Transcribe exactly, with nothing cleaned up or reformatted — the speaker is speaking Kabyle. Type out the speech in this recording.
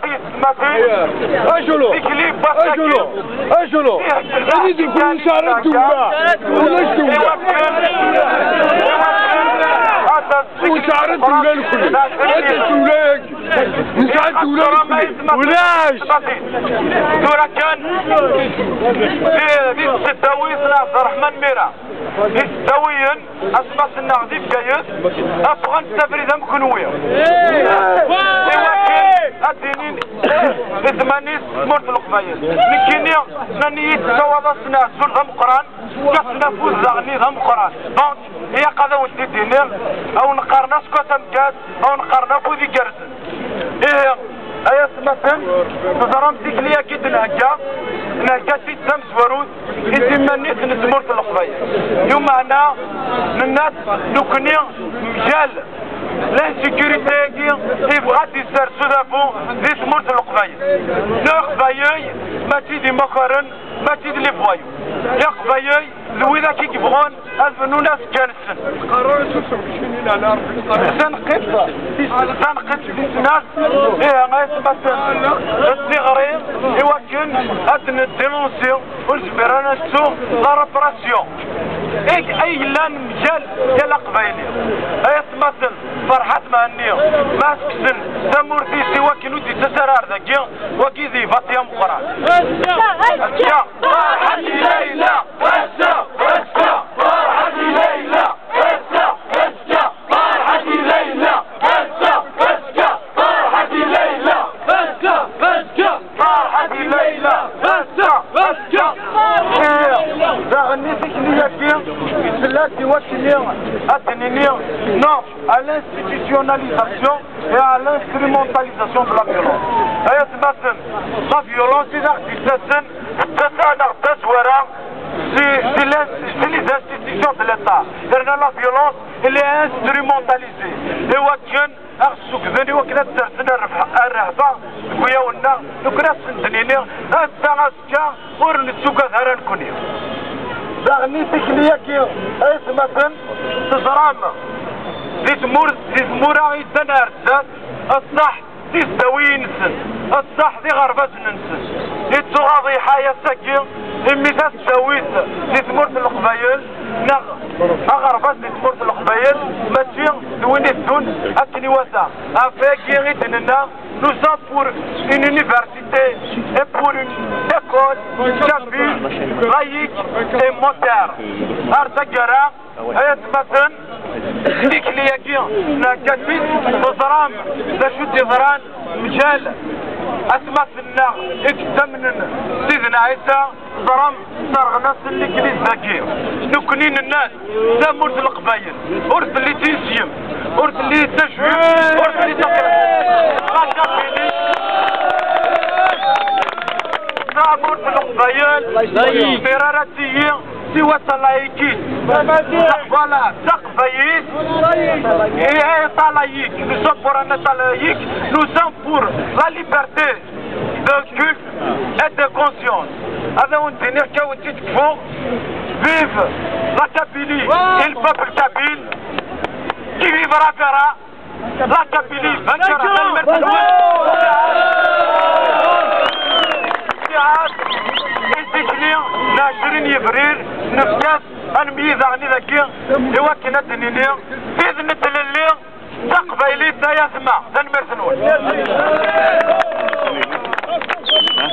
Aṭas yessetmaten. Ajulu. Tikli n wass-agi. Ajulu. Ajulu. Ini-d nekk ur nesɛi ara ddewla. Ulac ddewla. Ur nesɛi ara ddewla nekkni. Anta ddewla-agi? Nesɛa ddewla nekkni. Ulac. Tura kan, di, di tesdawit n Ɛebderreḥman Mira, di tesdawiyin, asma s-nneɣ di Bgayet, ffɣent s abrid am kenwi. Iwakken ad d-inin i tmanit tmurt n Leqbayel. Nekkini, nnan-iyi-d ttawaḍ-asen azul d ameqqran, fkan-asen afud daɣen d ameqqran. Donc, ilaq ad awen-t-id-iniɣ, awen-qqaren askwat ameggaẓ, awen-qqaren afud igerrzen. Ihi, ay atmaten, teẓram tikli-agi d-nhegga, nhegga-tt-id d tamezwarut i timanit n tmurt n Leqbayel. Yumeɛna, nenna-t, nekkni mgal l'insécurité-agi, yebɣa ad d-yessers udabu di tmurt n Leqbayel. Leqbayel mačči d imakaren, mačči d les voyous. Leqbayel d widak i yebɣun ad bnun azekka-nsen. Taneqqiṭ, taneqqiṭ tis snat, ih, ay atmaten, d tiɣri i wakken ad d-ndénoncer, ur nezmir ara ad nettu la répression. Ay, ay yellan mgal yal aqbayli. Ay atmaten, Ferḥat Mhenni, ma as-kksen tamurt-is i wakken ur d-yettas ara ar dagi, wagi d ibati ameqqran. Azekka, Ferḥat Ilayla! Azekka, azekka, Ferḥat Ilayla! Azekka, azekka, Ferḥat Ilayla! Azekka, azekka, Ferḥat Ilayla! Azekka, azekka, Ferḥat Ilayla! Azekka, azekka! Ih, daɣen i tikli-agi, tella-d i wakken ad d-nini non à l'institutionnalisation et à l'instrumentalisation de la violence. Ay atmaten, la violence i d aɣ-d-yettasen, tettasen-aɣ-d d tazwara si, si les, si les institutions de l'État. Yerna la violence, elle est instrumentalisée. I wakken ad ɣ-ssugden, i wakken ad d-sersen rrehba, rrehba deg uyawen-nneɣ, nekkni ad sen-d-nini, ass-a, azekka, ur nettugad ara nekkni. Daɣen i tikli-agi, ay atmaten, teẓram, di tmurt, di tmura yeddan ar zdat, ṣṣeḥ, tisdawiyin-nsen, ṣṣeḥ d iɣerbazen-nsen. Yettuɣaḍ ass-agi imi tasdawit di tmurt n Leqbayel neɣ aɣerbaz di tmurt n Leqbayel mačči d win iteddun akken iwata. Ɣef wagi i d-nenna, nous sommes pour une université et pour une école kabyle, laïque et moderne. Ar taggara, ay atmaten, tikli-agi nhegga-tt-id, teẓram d acu d-yeḍran mgal atmaten-nneɣ i yettamnen Sidna Ɛisa, teẓram, sserɣen-asen legliz dagi. Nekkni nenna-d, tamurt n Leqbayel ur telli d tineslemt, ur telli d tajmilt, ur telli d taqrayt. La Kabylie, tamurt n Leqbayel, ur tezmir ara ad tili siwa d talaïkit. Voilà, d taqbaylit. Et État laïque. Nous sommes pour un État laïque. Nous sommes pour la liberté de culte et de conscience. Ad awen-d-iniɣ, ad awen-tt-id-kfuɣ. Vive la Kabylie et le peuple kabyle. Qui vivra verra. La Kabylie vainqueur. Tanemmirt-nwen. Ttiɛad i tikli n ɛecrin Yebrir, nefka-t ad nemyid daɣen i dagi, i wakken ad d-nini tid n tlelli d taqbaylit d ayatma. Tanemmirt-nwen.